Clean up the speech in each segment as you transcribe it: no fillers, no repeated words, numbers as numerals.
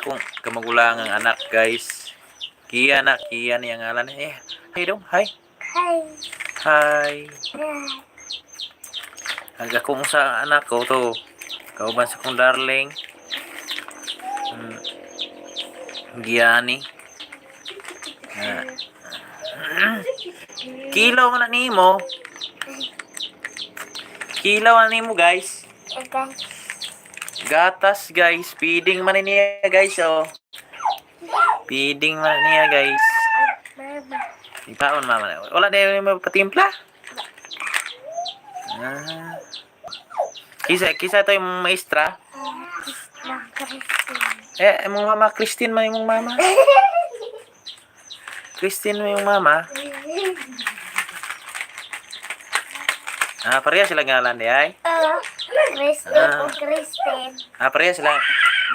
Akong kamagulangang anak, guys. Kia na, Kia niya ngalan. Eh, hi dong, hi. Hi. Hi. Hi. Ang akong sa anak ko to. Kauban sa kong darling. Giani. Ah. Kilaw man na nimo. Kilaw na nimo, guys. Okay. Gatas, guys. Feeding man niya, guys, oh. Feeding man niya, guys. Mama. Ipaon mama na. Wala na yung patimpla. Ah. Kisa to yung maestra. Ma'am Christine. Eh, imong mama, Christine man imong mama. Christine mo yung mama. Ah, pareha sila ngalan di ay. Christine Ah. o Christine. Ah, pareha sila.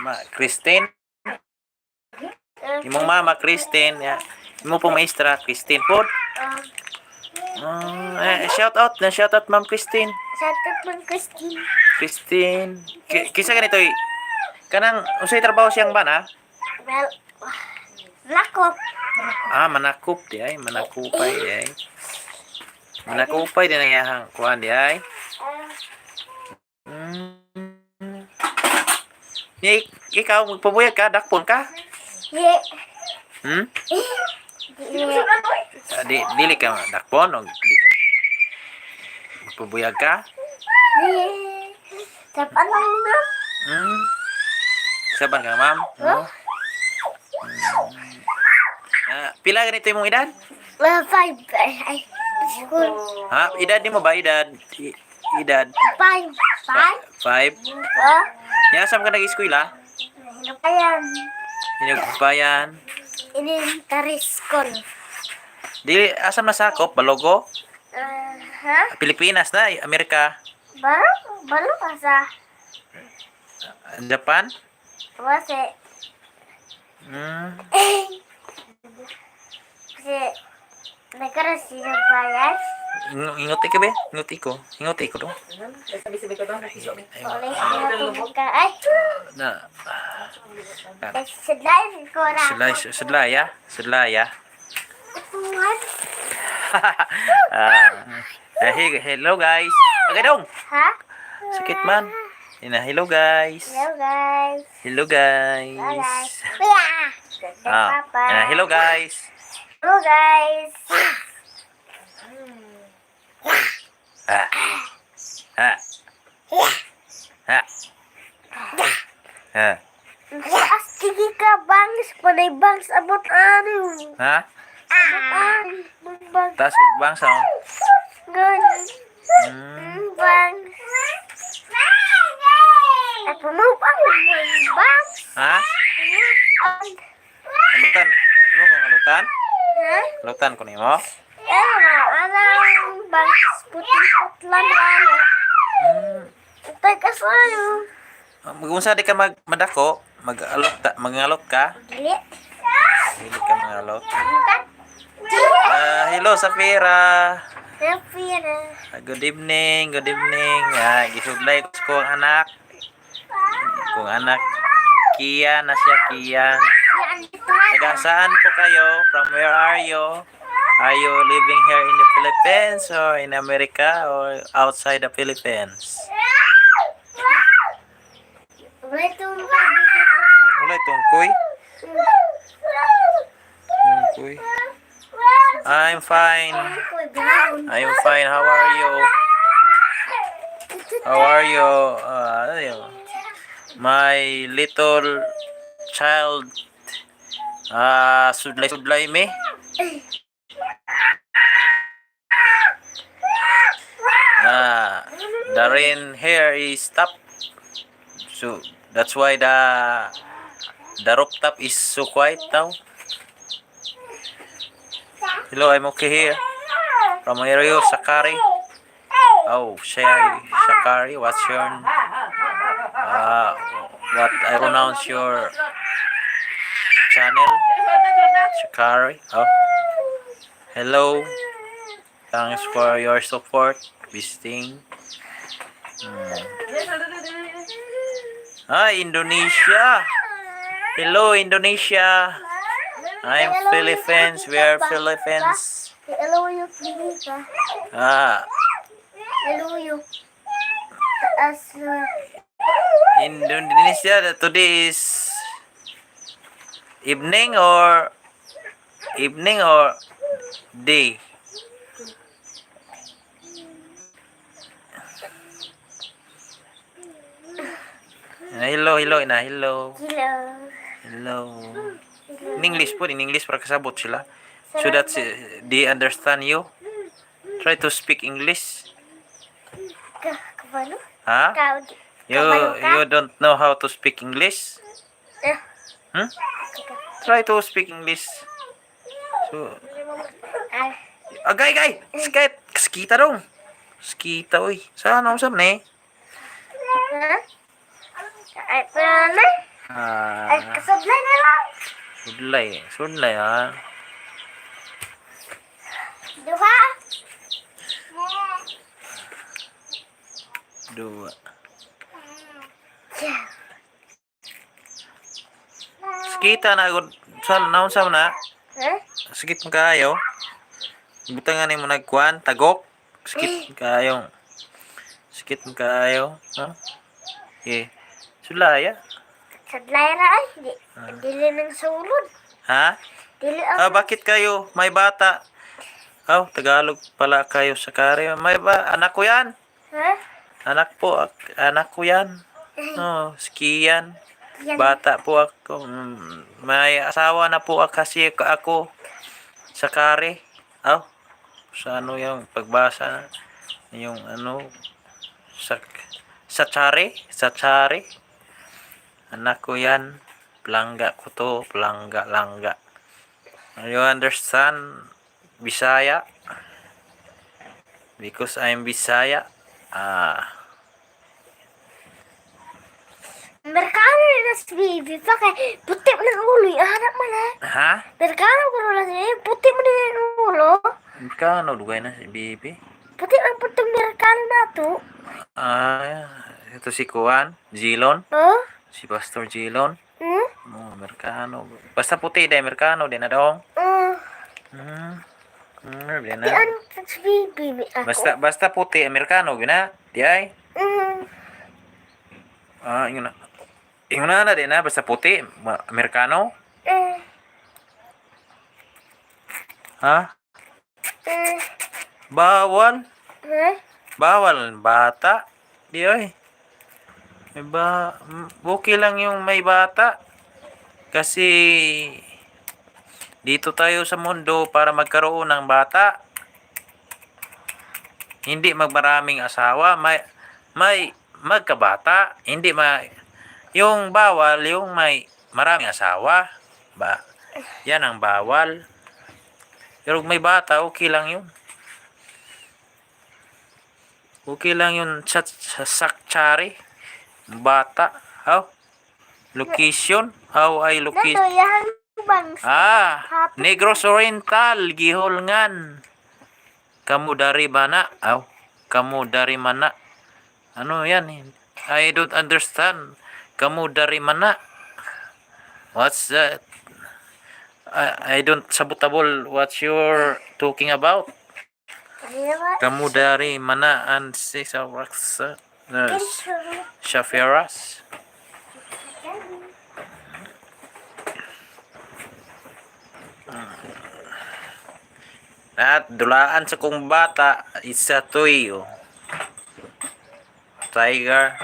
Ma Christine. Imong mama, Christine. Ya. Imo po maestra, Christine po. Eh, shout out na shout out, Ma'am Christine. Shout out, Ma'am Christine. Christine. Kisa ganito eh. Kanang unsay trabaho siyang bana? Well, lakop. Ah, manakop di ay, manakupay di ay. Manakupay din ang iyahang kuan di ay. Ni ikaw magpabuyag ka, dakpon ka? Ye. Hmm? Di. Ah, di dili ka dakpon o di ka magpabuyag ka? Di. Sapan lang, ma'am. Saban ka, ma'am? No? Ah, pila ganito imong edad? Well, 5. Ay, ay. School. Ha? Edad nimo ba edad? Edad 5. 5? 5. Oh. Nya asa man ka nag-eskwela? Ayan. Hinugbayan. Elementary school. Dili asa man sakop? Balogo? Ha? Pilipinas na, Amerika, Ba? Balo ka sa? Japan? Kasi, kasi, nagkaroon siya bayan. Ingot ka be? Ingot ko. Ingot ko do. Ulit na ka. Ay, Na. sa live ko na. Sudlay, sudlaya, sudlaya. What? Ah, eh, hello guys. Okay dong. Ha? Sakit man. Ina, hello guys. Hello guys. Hello Hello guys. guys. Yeah. Ah, Papa. ina, hello guys. Hello guys. Ah. Ah. Ah. Ah. Sige ka, bangs. Panay bangs. Abot ano. Ha? Abot ano. Bangs. Taas bang sa? Good. Bangs. At pumupang bangs. Ha? Ang Alutan. Imo kang alutan? Ha? Alutan ko nimo. Ano, anang bangs puting-putlan ano. Teka sa'yo. Kung di ka mag madako, mag-alot ta, mangalot ka. Dili. Dili ka mangalot. Ah, hello Safira. Safira. Ah, good evening, good evening. Ah, gisuglay ko ang anak. Kung anak Kia na siya, Kian. Taga saan po kayo? From where are you? Are you living here in the Philippines or in America or outside the Philippines? Wala itong Wala tungkoy. Tungkoy. I'm fine. I'm fine. How are you? How are you? Ano yun? My little child, sudlay sudlay me. Ah, the rain here is stop. So that's why the rooftop is so quiet now. Hello, I'm okay here. From where are you, Sakari? Oh, Shay, Shakari, what's your what I pronounce your channel? Shakari. Oh. Hello. Thanks for your support. Visiting. Ah, Indonesia. Hello, Indonesia. I'm Philippines. We are Philippines. Hello, you ka. Ah, Hello, you. Taas na. Indonesia, today is evening or day? Hello, hello, ina, hello. Hello. Hello. In English po, in English para kasabot sila. So that they understand you. Try to speak English. Ka, kabalo? Ha? Ka, You kabalo ka? You don't know how to speak English? Eh, Hmm? Try to speak English. So, ay, agay gay, skate, skita dong. Skita oy. Saan ako sa ni? Ha? Ay, pero na? Ay, Ah, kasablay na lang. Sudlay, sudlay ah. Duha. Dua. Yeah. Skita na gud sa naon sa na? Ha? Sakit mo kayo. Butangan ni mo nagkuan, tagok. Sakit kayo. Sakit mo kayo. Ha? Eh. Sulaya. Sadlay ra ay. Di, dili ng sulod. Ha? Dili ang Ah, bakit kayo? May bata. Oh, Tagalog pala kayo sa kare. May ba? Anak ko yan. Ha? Anak po. Anak ko yan. Oh, skiyan. Yan. Bata po ako. May asawa na po kasi ako sa kare. Oh, sa ano yung pagbasa yung ano sa tsare, sa tsare. Anak ko yan, plangga ko to, plangga langga. You understand Bisaya? Because I'm Bisaya. Ah. Merkano na si baby pa kay puti man ang ulo, hanap man ha. Ha? Merkano ko na si baby, puti man ang ulo. Kano dugay na si baby? Puti man putong merkano na to. Ah, ito si Kuan, Zilon, Oh? si Pastor Zilon. Hmm? Oh, Amerikano. Basta puti dahil Amerikano din na dong. Di Di na. ano si baby ako. Basta basta puti Amerikano gina. Di ay. Ah, ingon na. Ingon na na di na basta puti Amerikano. Ha? Bawal. Ha? Bawal bata. Di ay. May ba okay lang yung may bata. Kasi dito tayo sa mundo para magkaroon ng bata. Hindi magmaraming asawa, may magkabata, hindi ma yung bawal yung may maraming asawa. Ba yan ang bawal. Pero kung may bata, okay lang yun. Okay lang yun sa sakchari. Bata. How? Location? How ay location? Nato yan bang Ah, Happy. Negros Oriental, Gihulngan. Kamu dari mana? Aw, kamu dari mana? Ano yan? I don't understand. Kamu dari mana? What's that? I don't sabotable what you're talking about. Kamu dari mana? And si sa Shafiras. At dulaan sa kong bata, isa to'y oh. Tiger.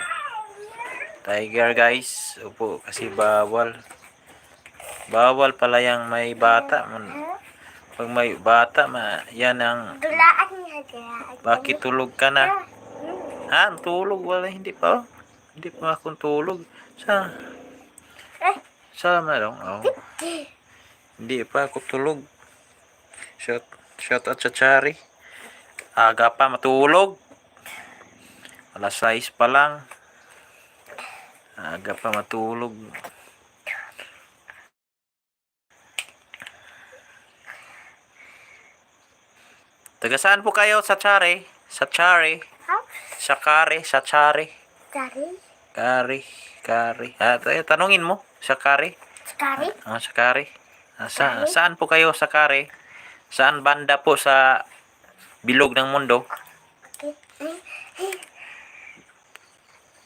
Tiger, guys. Opo, kasi bawal. Bawal pala yung may bata. Pag may bata, ma, yan ang Dulaan niya, dulaan. Bakit tulog ka na? Ha? Ang tulog? Wala, hindi pa. Oh. Hindi pa akong tulog. Sa Eh. Sa meron? Oh. Hindi pa ako tulog. Shout out sa Chari. Aga pa matulog. Alas 6 pa lang. Aga pa matulog. Taga saan po kayo sa Chari? Sa Chari. Ha? Sa Kari, sa Chari. Dari. Kari, Kari. Ah, tanungin mo sa Kari. Sakari? Ah, sa Kari. Ah, saan po kayo sa Kari? Saan banda po sa bilog ng mundo? Okay.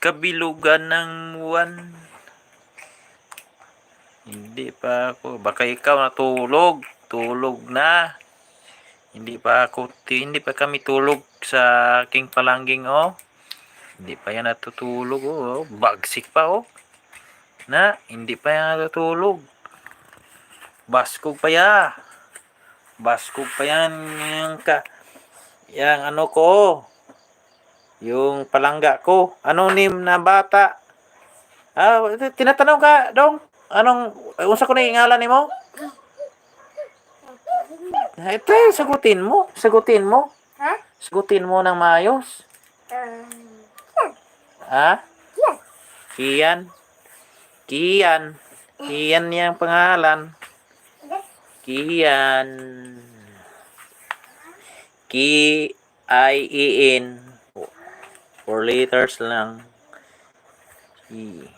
Kabilugan ng buwan. Hindi pa ako. Baka ikaw natulog. Tulog na. Hindi pa ako, hindi pa kami tulog sa aking palangging, oh. Hindi pa yan natutulog, oh. Bagsik pa, oh. Na, hindi pa yan natutulog. Baskog pa ya. Baskog pa yan yung ka, yung ano ko. Yung palangga ko. Anonym na bata. Ah, tinatanong ka, dong. Anong, unsa ko na yung ngalan nimo? Ito, sagutin mo. Sagutin mo. Ha? Sagutin mo ng maayos. Ha? Yan. Kian. Kian. Kian niyang pangalan. Kian. K-I-E-N. Four letters lang. E.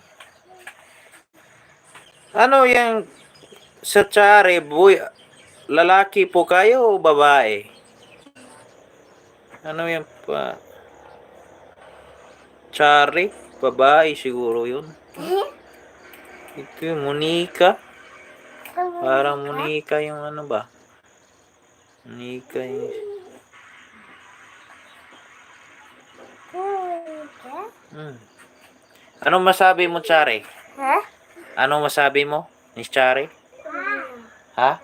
Ano yung sa tsare, boy, lalaki po kayo o babae? Ano yung pa? Tsare? Babae siguro yun. Ito yung Monica. Parang Monica yung ano ba? Monica yung... Anong masabi mo, Chare? Ha? Anong masabi mo, Miss Chare? Ha?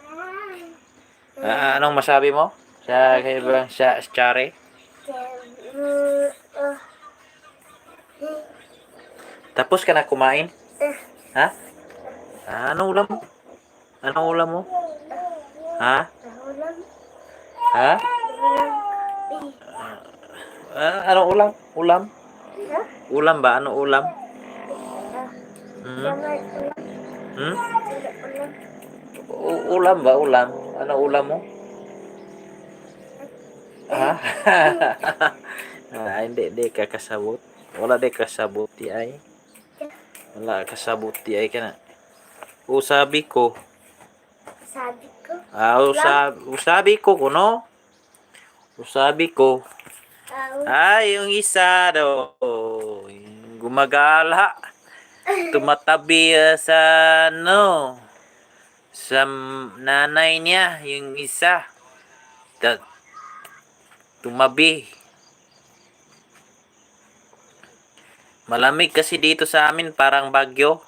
Ah, anong masabi mo? Sa kay ba sa Chare? Tapos ka na kumain? Ha? Ah, anong ulam mo? Anong ulam mo? Ha? Ha? Ah, anong ulam? Ulam? Ulam ba? Ano ulam? Hmm? Hmm? Ulam ba? Ulam? Ano ulam mo? Ha? Ah, hindi, hindi ka kasabot. Wala di kasabot di ay. Wala kasabot di ay ka na. O sabi ko. Sabi ko. Ah, usabi ko kuno. Usabi ko. Ay, yung isa daw. Yung gumagala. Tumatabi sa ano. Sa nanay niya, yung isa. Tumabi. Malamig kasi dito sa amin, parang Bagyo.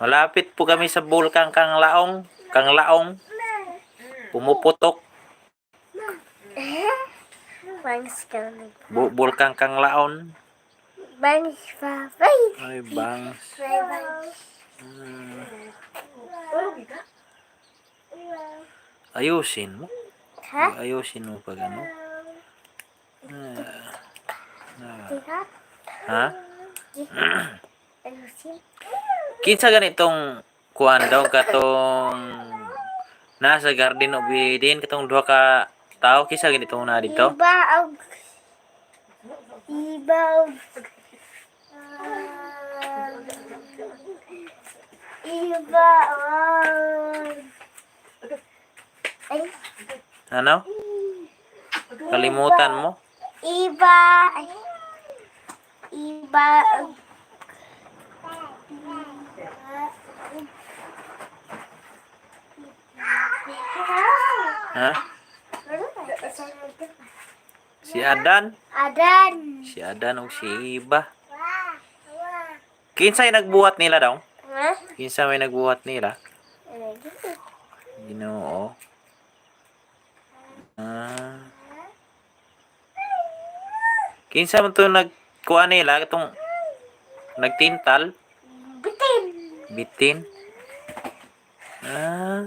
Malapit po kami sa bulkang Kanglaong. Kanglaong. Pumuputok. Bangs ka na. Bulkang Kanglaon. Bangs pa. Bye. Ay, bangs. Bye, bangs. Ayusin mo. Ha? Ayusin mo pag ano. Tira? Ha? Ayusin. Kinsa ganitong kuan daw katong nasa Garden of Eden katong duha ka tao, kinsa ganitong na dito? Iba og Iba og Iba og Ay, Ano? Kalimutan mo? Iba ay, Iba og Ha? Si Adan? Adan. Si Adan o si Iba. Kinsa nagbuhat nila daw? Ha? Kinsa may nagbuhat nila? Ginoo. Ah. Kinsa man to nagkuha nila katong nagtintal? Bitin. Bitin. Ah.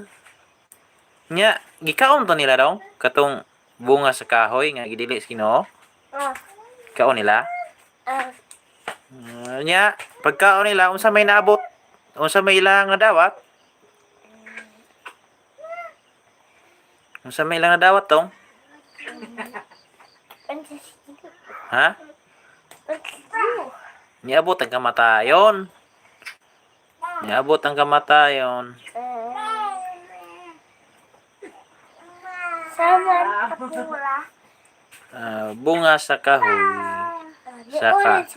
Nya, gikaon to nila daw katong bunga sa kahoy nga gidili sa Ginoo. Ah. Kaon nila. Ah. Nya, pagkaon nila unsa may naabot? Unsa may ilang nadawat? Unsa may ilang nadawat tong? Ano sa sige? Ha? Ano? Niabot ang kamatayon. Niabot ang kamatayon. Sama kapula. Ah, bunga sa kahoy. Saka,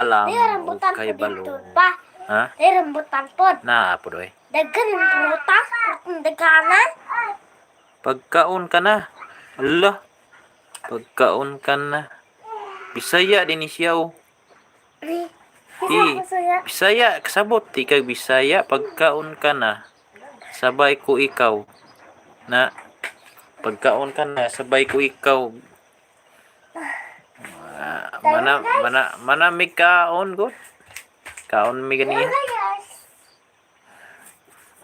alam May rambutan o kay po balo. dito pa. Ha? May rambutan po. Naa po doy. Daghan ng prutas, purtong daghanan. Pagkaon ka na. Allah. Pagkaon ka na. Bisaya din ni siya oh. Ay, Ti. Bisaya. Bisaya, kasabot ti kag Bisaya pagkaon ka na. Sabay ko ikaw. Na pagkaon ka na, sabay ko ikaw. Ah, mana mana mana mi kaon god. Kaon mi ganiha. Guys.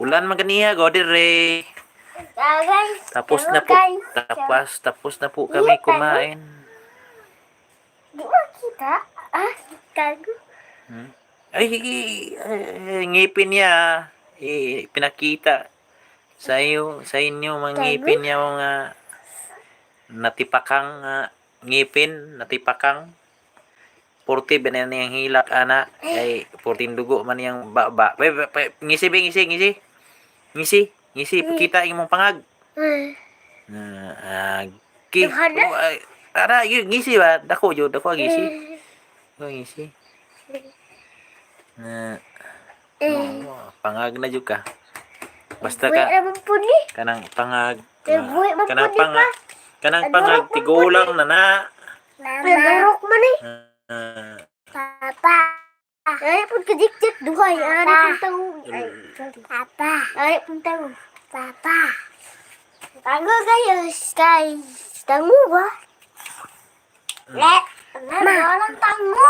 Ulan man ganiha god dire. Ah, guys. Tapos na po. Guys. Tapos tapos na po kami kumain. Di makita. Ah, gago. Ay, ay, ay, ngipin niya. Eh, pinakita sa iyo, sa inyo mga ngipin niya mga natipakang ngipin, natipakang. Purti ba na niyang hilak ana ay purting dugo man niyang baba. Pe, pe, pe, ngisi be, ngisi, ngisi. Ngisi, ngisi, pakita imong pangag. Ah, ki. Duhana? Oh, ay, ara, yun, ngisi ba? Dako jud, dako ang ngisi. Dako ang ngisi. Na, oh, pangag na jud ka. Basta Buhi ka naman po ni. kanang pangag. Eh, buhi man Kanang po ni pangag. Kanang Ano, pangag man po tigulang na na. Nadurok man eh. Ah, Papa. Ay, pun kadikdik duhay. Ay, pun tango. Ay, Papa. Ay, pun tango. Papa. Tango kayo, guys. Tango ba? Le. Ma. Walang tango.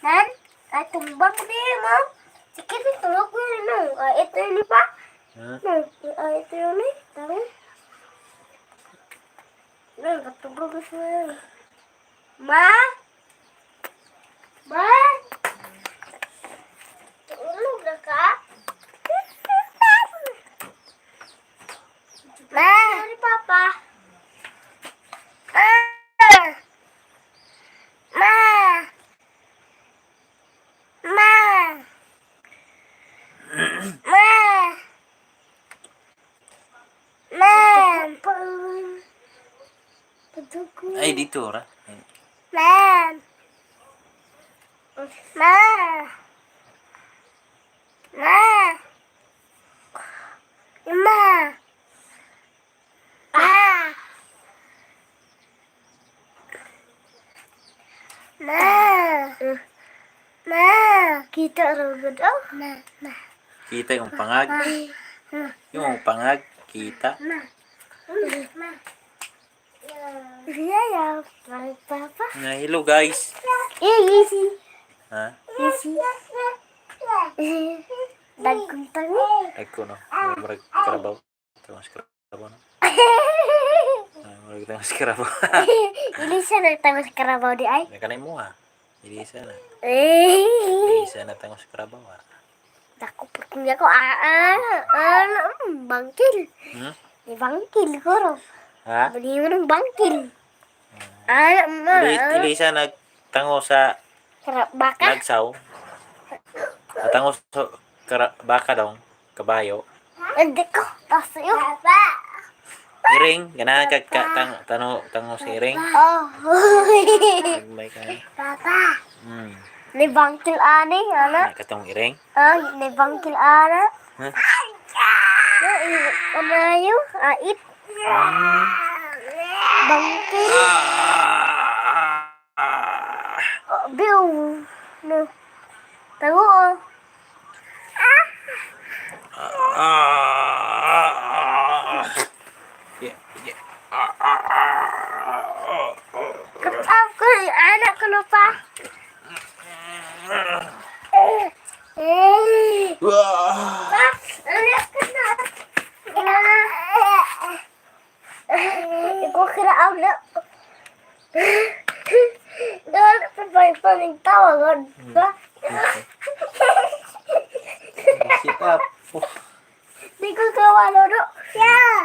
Nan, ay tumbang di mo. Sige, tulog mo yun. No. Ay, ito yun pa. ha? No, ay, ito yun eh. Tango. No, katubog ko siya. Ma? Ma? Tulog na ka? Ma? Sorry, Papa. Ma? Ma? Ma? Ma? Ma? Ay dito ra. Ma. Ma. Ma. Ma. Ah. Ma. Ma. Kita rugod oh. Ma. Ma. Kita yung pangag. Yung pangag kita. Ma. Ma. Yeah, yeah. Papa. Na, hello guys. Eh, easy. Ha? Easy. Dagkong tango. Ay ko no. Murag karabaw. Tangos karabaw no. Ah, murag tangos karabaw. Ilisa na tangos karabaw di ay. Na kanay mo ah. Ilisa na. Eh. Ilisa na tangos karabaw ah. Dako putong ako. Ah, ah, ah, bangkil. Di bangkil ko ro. Ha? Bali mo ng bangkil. Ah, ma. Ilisa nagtango sa Baka. lagsaw. Natango sa baka dong, kabayo. Hindi ko. Tapos yun. Papa. Iring, ganahan ka, ka tang, tano, tango sa iring. Oh. Nagmay ka. Papa. Ni bangkil ani, ana. Na katong iring. Ah, ni bangkil ana. Ha? Ano yun? Ait. Bangkil. Ah! Oh, biu. No. Tango oh. Ah! Yeah. Ah, ah, ah, ah, ah. Kapag ko, anak ko na pa. Eh. Ah! Pa, anak ko na. Ikaw kira ang na. Doon, pa tawagan. Ba? Sit up. Oh. Di ko gawa loro. Yeah.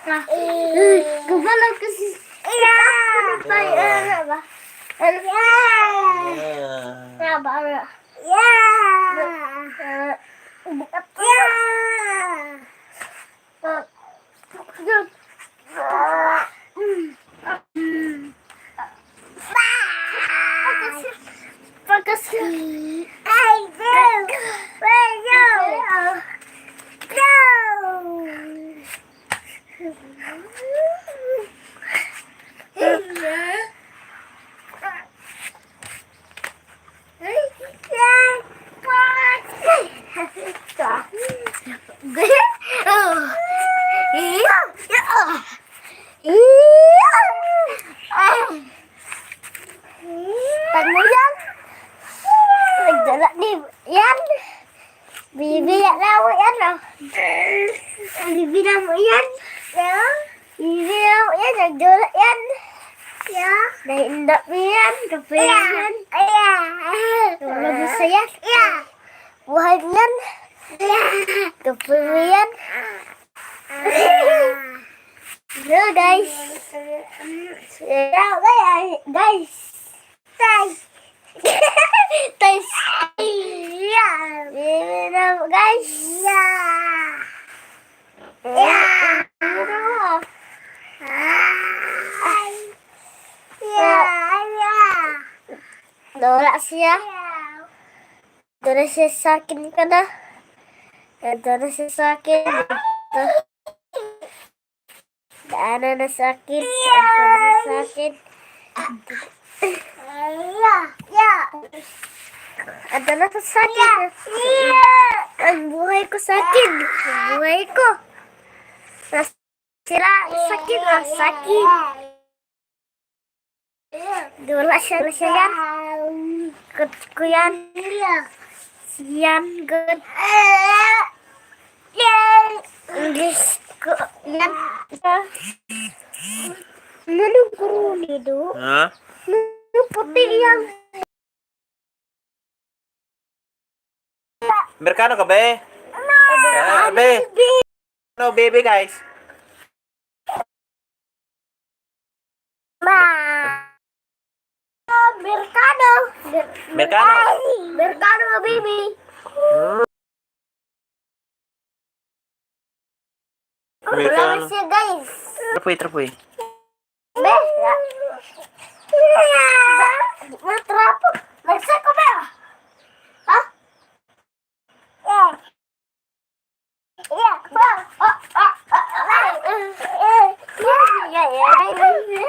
Kabalo kasi. Ano ba? Ano Yeah. ba? Ano Yeah. Yeah. Pagkas I do. Go. Go. Tagmo yan. Nagdala ni yan. Bibiya na mo yan. Oh. Bibiya mo yan. Bibiya mo yan. Nagdala yan. Nahinda mo yan. Kape yan. Tulog mo sa yan. Buhay mo yan. Kape mo yan. Hello, guys. Hello, guys. Guys. Guys. Guys. Yeah. Guys. Yeah. Yeah. Yeah. Nawala siya. Doon siya sa akin ka na. Doon siya sa akin. Dito. Daanan na sa akin. Daanan na sa akin. Ando na to sa akin. Ang buhay ko sa akin. Ang buhay ko. Nasira sa akin. Ah, sa akin. Wala siya. Wala siya yan. Good ko yan. Yan. Good. English ko. Yan. Ano guro nito? Huh? Ano puti yan? Amerikano ka, be? Ah, be. No, baby, guys. Ma. Merkado. Merkano. Merkado, baby. Wala Amerikano. siya, guys. Trapoy, trapoy. Be. Natrapo. Nagsako ba? Ha? Yeah. Yeah. Ah, ah, ah, ah. Yeah, yeah.